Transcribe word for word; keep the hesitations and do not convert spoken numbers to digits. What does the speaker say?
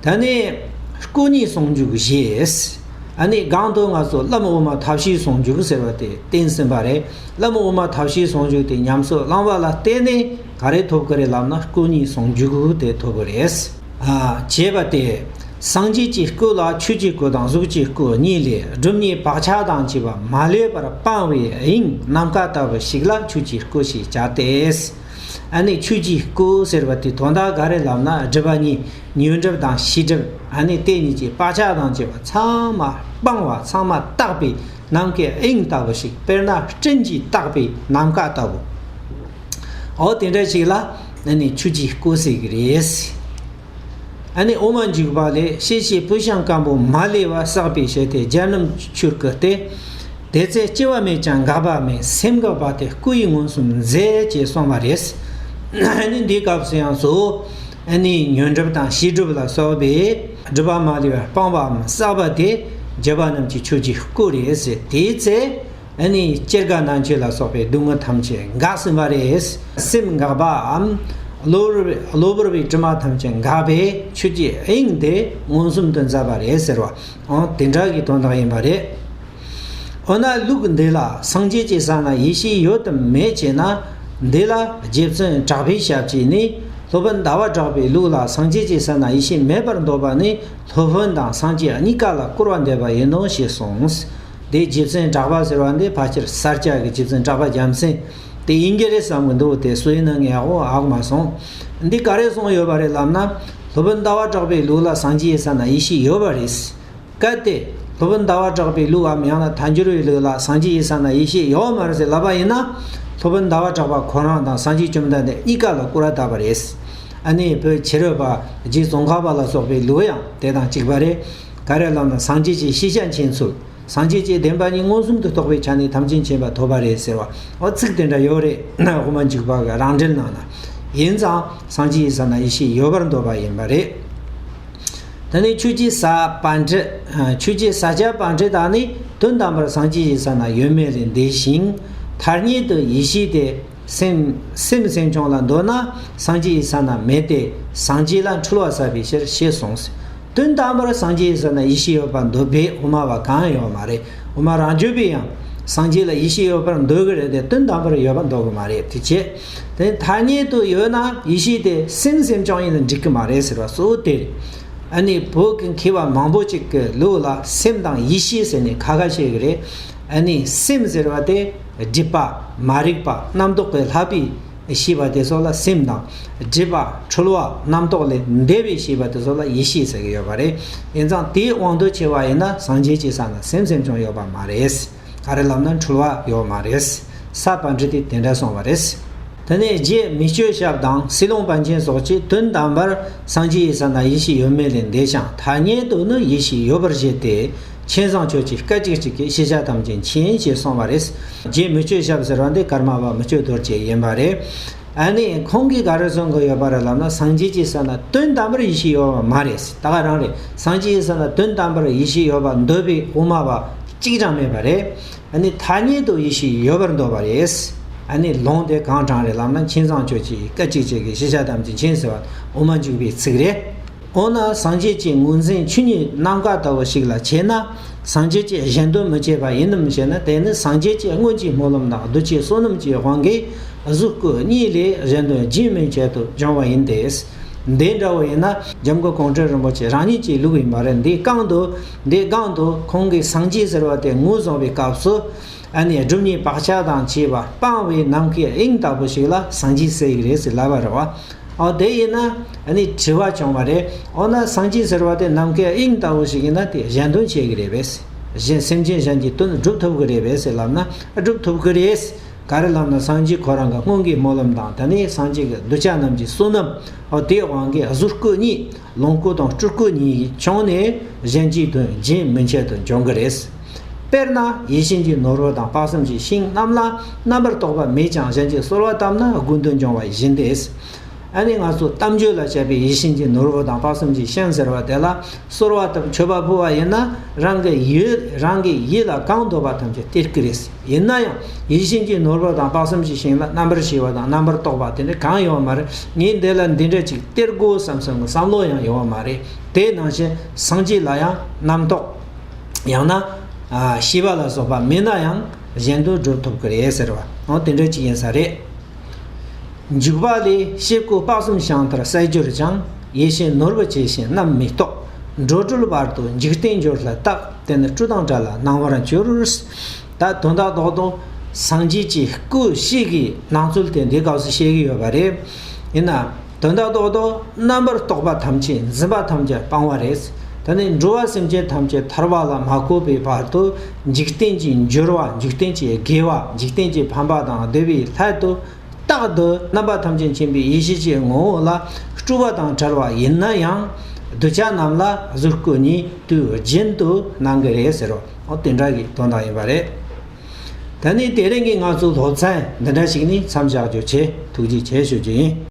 ད་ནི་སྐུ་གཉིས་ཟུང་འཇུག་བཞེས། ཨ་ནི་སྒང་དུ་ང་ཚོ་བླ་མ་དབུ་མ་ཐབས་ཤེས་ཟུང་འཇུག་ཟེར་བ་དེ་བསྟན་ཟིན་པ་རེད། བླ་མ་དབུ་མ་ཐབས་ཤེས་ཟུང་འཇུག་དེ་ཉམས་སུ་བླང་བ་ལ་བརྟེན་ནས་ག་རེ་ཐོབ་ཀྱི་རེད་ལབ་ན། སྐུ་གཉིས་ཟུང་འཇུག་དེ་ཐོབ་ཀྱི་རེད། ཨ། བྱས་པ་དེ། སངས་རྒྱས་ཀྱི་སྐུ་ལ་ཆོས་ཀྱི་སྐུ་དང་གཟུགས་ཀྱི་སྐུ་གཉིས་ལས། སྒྲིབ་གཉིས་བག་ཆགས་དང་བཅས་པ་མ་ལུས་པར་སྤངས་པའི་དབྱིངས་ནམ་མཁའ་ལྟ་བུ་ཞིག་ལ་ཆོས་ཀྱི་སྐུ་ཞེས་བྱ་སྟེ། ཨ་ནི་ཆོས་ཀྱི་སྐུ་ཟེར་བ་དེ་དོན་དག་ག་རེ་ལབ་ན། སྒྲིབ་པ་གཉིས། ཉོན་སྒྲིབ་དང་ཤེས་སྒྲིབ། ཨ་ནི་དེ་གཉིས་ཀྱི་བག་ཆགས་དང་བཅས་པ་ཚང་མ་སྤངས་པ། ཚང་མ་དག་པའི་ནམ་མཁའི་དབྱིངས་ལྟ་བུ་ཞིག། དཔེར་ན་སྤྲིན་གྱིས་དག་པའི་ནམ་མཁའ་ལྟ་བུ། འོ་དེ་འདྲ་ཞིག་ལ་ཨ་ནི་ཆོས་ཀྱི་སྐུ་ཟེར་གྱི་རེད། ཨ་ནི་དབུ་མ་འཇུག་པ་ལས། ཤེས་བྱའི་སྤུ་ཤིང་སྐམ་པོ་མ་ལུས་པ་བསགས་པའི་ཕྱིར་ཏེ། རྒྱ་རྣམས་ཆོས་སྐུ་སྟེ། དེ་ཚེ་སྐྱེ་བ་མེད་ཀྱང་འགག་པ་མེད། སེམས་འགག་པ་སྟེ་སྐུ་ཡི་མངོན་སུམ་མཛད། ཅེས་གསུངས་པ་རེད། ཨ་ནི་འདིའི་སྐབས་སུ་ཡང་གཙོ་བོ་ཨ་ནི་ཉོན་སྒྲིབ་དང་ཤེས་སྒྲིབ་ལ་སོགས་པའི་སྒྲིབ་པ་མ་ལུས་པ་སྤངས་པའམ་བསགས་པ་དེ་བརྒྱུད་པ་རྣམས་ཀྱི་ཆོས་ཀྱི་སྐུ་རེད་ཟེར། དེའི་ཚེ་ཨ་ནི་སྐྱེ་རྒ་ན་འཆི་ལ་སོགས་པའི་སྡུག་བསྔལ་ཐམས་ཅད་འགག་ཟིན་པ་རེད། སེམས་འགག་པའམ་གློ་བུར་གློ་བུར་བའི་དྲི་མ་ཐམས་ཅད་འགག་པའི་ཆོས་ཀྱི་དབྱིངས་དེ་མངོན་སུམ་དུ་མཛད་པ་རེད་ཟེར་བ། འོ་དེ་འདྲ་གི་དོན་དག་ཡིན་པ་རེད། འོ་ན་ལུགས་འདི་ལ་སངས་རྒྱས་ཀྱི་ས་ན་ཡེ་ཤེས་ཡོད་དམ་མེད་ཅེ་ན། འདི་ལ་རྗེ་བཙུན་གྲགས་པའི་ཞབས་ཀྱིས་ནི། སློབ་དཔོན་ཟླ་བ་གྲགས་པའི་ལུགས་ལ་སངས་རྒྱས་ཀྱི་ས་ན་ཡེ་ཤེས་མེད་པར་འདོད་པ་ནི། སློབ་དཔོན་དང་སངས་རྒྱས་གཉིས་ཀ་ལ་སྐུར་བ་འདེབས་པ་ཡིན་ནོ་ཞེས་གསུངས། དེ་རྗེ་བཙུན་གྲགས་པ་ཟེར་བ་འདི་ཕལ་ཆེར་ས་སྐྱ་གི་རྗེ་བཙུན་གྲགས་པ་རྒྱལ་མཚན་དེ་ཡིན་གྱི་རེད་བསམ་གྱི་འདུག་དེ་སུ་ཡིན་ན་ངས་ཨོ་ཧ་གོ་མ་སོང་། འདི་ག་རེ་གསུངས་ཡོད་པ་རེད་ལབ་ན། སློབ་དཔོན་ཟླ་བ་གྲགས་པའི་ལུགས་ལ་སངས་རྒྱས་ཀྱི་ས་ན་ཡེ་ཤེས་ཡོད་པ་རེད། གལ་ཏེ་སློབ་དཔོན་ཟླ་བ་གྲགས་པའི་ལུགས་འམ་ཡང་ན་ཐལ་འགྱུར་བའི་ལུགས་ལ་སངས་རྒྱས་ཀྱི་ས་ན་ཡེ་ཤེས་ཡོད་མ་རེད་ཟེར་ལབ་པ་ཡིན་ན། སློབ་དཔོན་ཟླ་བ་གྲགས་པ་ཁོ་རང་དང་སངས་རྒྱས་བཅོམ་ལྡན་འདས་གཉིས་ཀ་ལ་སྐུར་བ་བཏབ་པ་རེད། ཨ་ནི་བོད་ཕྱི་རོལ་པ་རྗེ་ཙོང་ཁ་པ་ལ་སོགས་པའི་ལུགས་ཡང་དེ་དང་གཅིག་པ་རེད། ག་རེ་ལབ་ན་སངས་རྒྱས་ཀྱི་ཤེས་བྱ་མཁྱེན་ཚུལ། སངས་རྒྱས་ཀྱི་བདེན་པ་གཉིས་མངོན་སུམ་དུ་རྟོགས་པའི་ཆ་ནས་ཐམས་ཅད་མཁྱེན་པ་ཐོབ་པ་རེད་ཟེར་བ། འོ་ཚིག་དེ་འདྲ་ཡོད་རེད། དབུ་མ་འཇུག་པ་གི་རང་འགྲེལ་ནང་ན། ཡིན་ཙང་སངས་རྒྱས་ཀྱི་ས་ན་ཡེ་ཤེས་ཡོད་པར་འདོད་པ་ཡིན་པ་རེད། ད་ནི་ཆོས་ཀྱི་ས་པཎྜི། ཆོས་ཀྱི་ས་སྐྱ་པཎྜི་ཏ་ནི་དོན་དམ་པར་སངས་རྒྱས་ཀྱི་ས་ན་ཡོད་མེད་ལས་འདས་ཤིང་། ཐ་སྙད་དུ་ཡེ་ཤེས་དེ་སེམས་སེམས་སེམས་བྱུང་ལ་འདོད་ན་སངས་རྒྱས་ཀྱི་ས་ན་མེད་དེ། སངས་རྒྱས་ལ་འཁྲུལ་བ་བསགས་པའི་ཕྱིར་ཞེས་གསུངས། དོན་དམ་པར་སངས་རྒྱས་ཀྱི་ས་ན་ཡེ་ཤེས་ཡོད་པར་འདོད་པའི་དབུ་མ་བ་གང་ཡང་ཡོད་མ་རེད། དབུ་མ་རང་རྒྱུད་པས་ཡང་སངས་རྒྱས་ལ་ཡེ་ཤེས་ཡོད་པར་འདོད་ཀྱི་རེད་དེ། དོན་དམ་པར་ཡོད་པར་འདོད་ཀྱི་མ་རེད། དེ་བྱས། དེ་ཐ་སྙད་དུ་ཡོད་ན་ཡེ་ཤེས་དེ་སེམས་སེམས་བྱུང་ཡིན་ན་འགྲིག་གི་མ་རེད་ཟེར་བ་གཙོ་བོ་དེ་རེད། ཨ་ནི་བོད་ཀྱི་མཁས་པ་མང་པོ་ཅིག་གི་ལུགས་ལ་སེམས་དང་ཡེ་ཤེས་ཟེར་ནས་ཁ་ཁ་བཤད་ཀྱི་རེད། ཨ་ནི་སེམས་ཟེར་བ་དེ་སྒྲིབ་པ་མ་རིག་པ་རྣམ་རྟོག་གིས་ལྷག་པའི་ཤེས་པ་དེ་ཚོ་ལ་སེམས་དང་། སྒྲིབ་པ་འཁྲུལ་བ་རྣམ་རྟོག་ལས་འདས་པའི་ཤེས་པ་དེ་ཚོ་ལ་ཡེ་ཤེས་ཟེར་གྱི་ཡོད་པ་རེད། ཡིན་ཙང་དེའི་དབང་དུ་བྱས་པ་ཡིན་ན་སངས་རྒྱས་ཀྱི་ས་ན་སེམས་སེམས་བྱུང་ཡོད་པ་མ་རེད། ག་རེ་ལབ་ན་འཁྲུལ་བ་ཡོད་མ་རེད། ས་པཎྜི་ཏས་དེ་འདྲ་གསུངས་པ་རེད། དེ་ནས་རྗེ་མི་བསྐྱོད་ཞབས་དང་སྲིད་བློན་པཎ་ཆེན་སོགས་ཀྱིས་དོན་དམ་པར་སངས་རྒྱས་ཀྱི་ས་ན་ཡེ་ཤེས་ཡོད་མེད་ལས་འདས་ཤིང་ཐ་སྙད་དུ་ནི་ཡེ་ཤེས་ཡོད་པར་བཞེད་དེ། མཁྱེན་བཟང་ཁྱོད་ཀྱིས་སྐད་ཅིག་གཅིག་གིས་ཤེས་བྱ་ཐམས་ཅད་མཁྱེན་ཞེས་གསུངས་པ་རེད། རྗེ་མི་བསྐྱོད་ཞབས་ཟེར་བ་འདི་ཀརྨ་པ་མི་བསྐྱོད་རྡོ་རྗེ་ཡིན་པ་རེད། ཨ་ནི་ཁོང་གིས་ག་རེ་གསུང་གི་ཡོད་པ་རེད་ལབ་ན། སངས་རྒྱས་ཀྱི་ས་ན་དོན་དམ་པར་ཡེ་ཤེས་ཡོད་པ་མ་རེད། ད་ག་རང་རེད། སངས་རྒྱས་ཀྱི་ས་ན་དོན་དམ་པར་ཡེ་ཤེས་ཡོད་པར་འདོད་པའི་དབུ་མ་པ་གཅིག་ཀྱང་མེད་པ་རེད། ཨ་ནི་ཐ་སྙད་དུ་ཡེ་ཤེས་ཡོད་པར་འདོད་པ་རེད། ཨ་ནི་ལུང་དེ་གང་དྲངས་རེད་ལབ་ན། མཁྱེན་བཟང་ཁྱོད་ཀྱིས་སྐད་ཅིག་གཅིག་གིས་ཤེས་བྱ་ཐམས་ཅད་མཁྱེན་ཟེར་བ་དབུ་མ་འཇུག་པའི་ཚིག་རེད། འོ་ན་སངས་རྒྱས་ཀྱི་ངོས་འཛིན་ཆོས་ཉིད་ནམ་མཁའ་ལྟ་བུ་ཞིག་ལ་བྱས་ན། སངས་རྒྱས་ཀྱི་གཞན་དོན་མི་བྱེད་པ་ཡིན་ནམ་ཞེ་ན། དེ་ནི་སངས་རྒྱས་ཀྱི་སྔོན་གྱི་སྨོན་ལམ་དང་གདུལ་བྱའི་བསོད་ནམས་ཀྱི་དབང་གིས་གཟུགས་སྐུ་གཉིས་ལས་གཞན་དོན་རྒྱུན་མི་འཆད་དུ་འབྱུང་བ་ཡིན་ཏེ། འདི་འདྲ་བོ་ཡིན་ན་འཇམ་མགོན་ཀོང་སྤྲུལ་རིན་པོ་ཆེ་རང་ཉིད་ཀྱི་ལུགས་ཡིན་པ་རེད། འདི་སྒང་དུ་འདི་སྒང་དུ་ཁོང་གིས་སངས་རྒྱས་ཟེར་བ་དེ་ངོས་བཟུང་བའི་སྐབས་སུ། ཨ་ནི་སྒྲིབ་གཉིས་བག་ཆགས་དང་བཅས་པ་སྤངས་པའི་ནམ་མཁའི་དབྱིངས་ལྟ་བུ་ཞིག་ལ་སངས་རྒྱས་ཟེར་གྱི་རེད་ཟེར་ལབ་པ་རེད་བ། ཨོ་དེ་ཡིན་ན་ཨ་ནི་དྲི་བ་བྱུང་བ་རེད། འོ་ན་སངས་རྒྱས་ཟེར་བ་དེ་ནམ་མཁའི་དབྱིངས་ལྟ་བུ་ཞིག་ཡིན་ན་དེ་གཞན་དོན་བྱེད་ཀྱི་རེད་པས། གཞན་སེམས་ཅན་གཞན་གྱི་དོན་སྒྲུབ་ཐུབ་ཀྱི་རེད་པས་ཟེར་ལབ་ན་སྒྲུབ་ཐུབ་ཀྱི་རེད། ག་རེ་ལབ་ན་སངས་རྒྱས་ཁོ་རང་གི་སྔོན་གྱི་སྨོན་ལམ་དང་། ད་ནི་སངས་རྒྱས་ཀྱི་གདུལ་བྱ་རྣམས་ཀྱི་བསོད་ནམས། ཨོ་དེའི་དབང་གིས་གཟུགས་སྐུ་གཉིས། ལོངས་སྐུ་དང་སྤྲུལ་སྐུ་གཉིས་བྱུང་ནས་གཞན་གྱི་དོན་རྒྱུན་མི་འཆད་དུ་འབྱུང་གི་རེད། དཔེར་ན་ཡིད་བཞིན་གྱི་ནོར་བུ་དང་དཔག་བསམ་གྱི་ཤིང་རྣམས་ལ་རྣམ་པར་རྟོག་པ་མེད་ཀྱང་གཞན་གྱིས་གསོལ་བ་བཏབ་ན་དགོས་འདོད་འབྱུང་བ་བཞིན་ཏེ། ཨ་ནི་ང་ཚོ་གཏམ་བརྗོད་ལ་བཤད་པའི་ཡིད་བཞིན་གྱི་ནོར་བུ་དང་དཔག་བསམ་གྱི་སྤྱན་ཟེར་བ་དེ་ལ་གསོལ་བ་དང་མཆོད་པ་ཕུལ་བ་ཡིན་ན། རང་གི་ཡིད་རང་གི་ཡིད་ལ་གང་འདོད་པ་ཐམས་ཅད་སྟེར་གི་རེད། ཡིན་ན་ཡང་ཡིད་བཞིན་གྱི་ནོར་བུ་དང་དཔག་བསམ་གྱི་སྤྱན་ལ་རྣམ་པར་ཤེས་པ་དང་རྣམ་པར་རྟོག་པ་དེ་འདྲ་གང་ཡོད་མ་རེད། ངས་འདི་ལ་འདི་འདྲ་ཅིག་སྟེར་དགོས་བསམ་བསམ་གྱི་བསམ་བློ་ཡང་ཡོད་མ་རེད། དེ་ནང་བཞིན་སངས་རྒྱས་ལ་ཡང་རྣམ་རྟོག་ཡང་ན་ཤེས་པ་ལ་སོགས་པ་མེད་ན་ཡང་གཞན་དུ་སྒྲུབ་ཐུབ་ཀྱི་རེད་ཟེར་བ། འོ་དེ་འདྲ་ཅིག་ཡིན་ས་རེད། འཇུག་པ་ལས། ཤེལ་སྐུ་དཔག་བསམ་ཤིང་ལྟར་གསལ་གྱུར་ཀྱང་། ཡིད་བཞིན་ནོར་བུ་ཇི་བཞིན་རྣམ་མི་རྟོག་འགྲོ་དྲུག་བར་དུ་འཇིག་རྟེན་འབྱོར་ལ་བརྟག་དེ་ནི་བཀྲུ་དང་བྲལ་ལ་སྣང་བར་འགྱུར། ད་དོན་དག་རྡོག་རྡོག་སངས་རྒྱས་ཀྱི་སྐུ་ཞིག་གི་སྣང་ཚུལ་དེ་འདི་སྐབས་སུ་བཤད་ཀྱི་ཡོད་པ་རེད། ཡིན་ན་དོན་དག་རྡོག་རྡོག་རྣམ་པར་རྟོག་པ་ཐམས་ཅད་འཛིན་པ་ཐམས་ཅད་སྤང་བ་རེད། ད་ནི་འགྲོ་བ་སེམས་ཅན་ཐམས་ཅད་ཐར་པ་ལ་མ་བཀོད་པའི་བར་དུ་འཇིག་རྟེན་གྱི་འབྱོར་བ། འཇིག་རྟེན་གྱི་དགེ་བ། འཇིག་རྟེན་གྱི་ཕན་པ་དང་བདེ་བའི་སླད་དུ་རྟག་ཏུ་རྣམ་པ་ཐམས་ཅད་མཁྱེན་པའི་ཡེ་ཤེས་ཀྱི་ངོ་བོ་ལ་སྤྲུལ་པ་དང་བྲལ་བ་ཡིན་ན་ཡང་། གདུལ་བྱ་རྣམས་ལ་གཟུགས་སྐུ་ཉིད་དུས་རྒྱུན་དུ་སྣང་གི་རེད་ཟེར་རོ། འོ་དེ་འདྲ་གི་དོན་དག་ཡིན་པ་རེད། ད་ནི་དེ་རིང་གི་ང་ཚོའི་སློབ་ཚན་འདི་འདྲ་ཞིག་ནི་མཚམས་བཞག་རྒྱུ་བྱས། ཐུགས་རྗེ་ཆེ་ཞུ་རྒྱུ་ཡིན།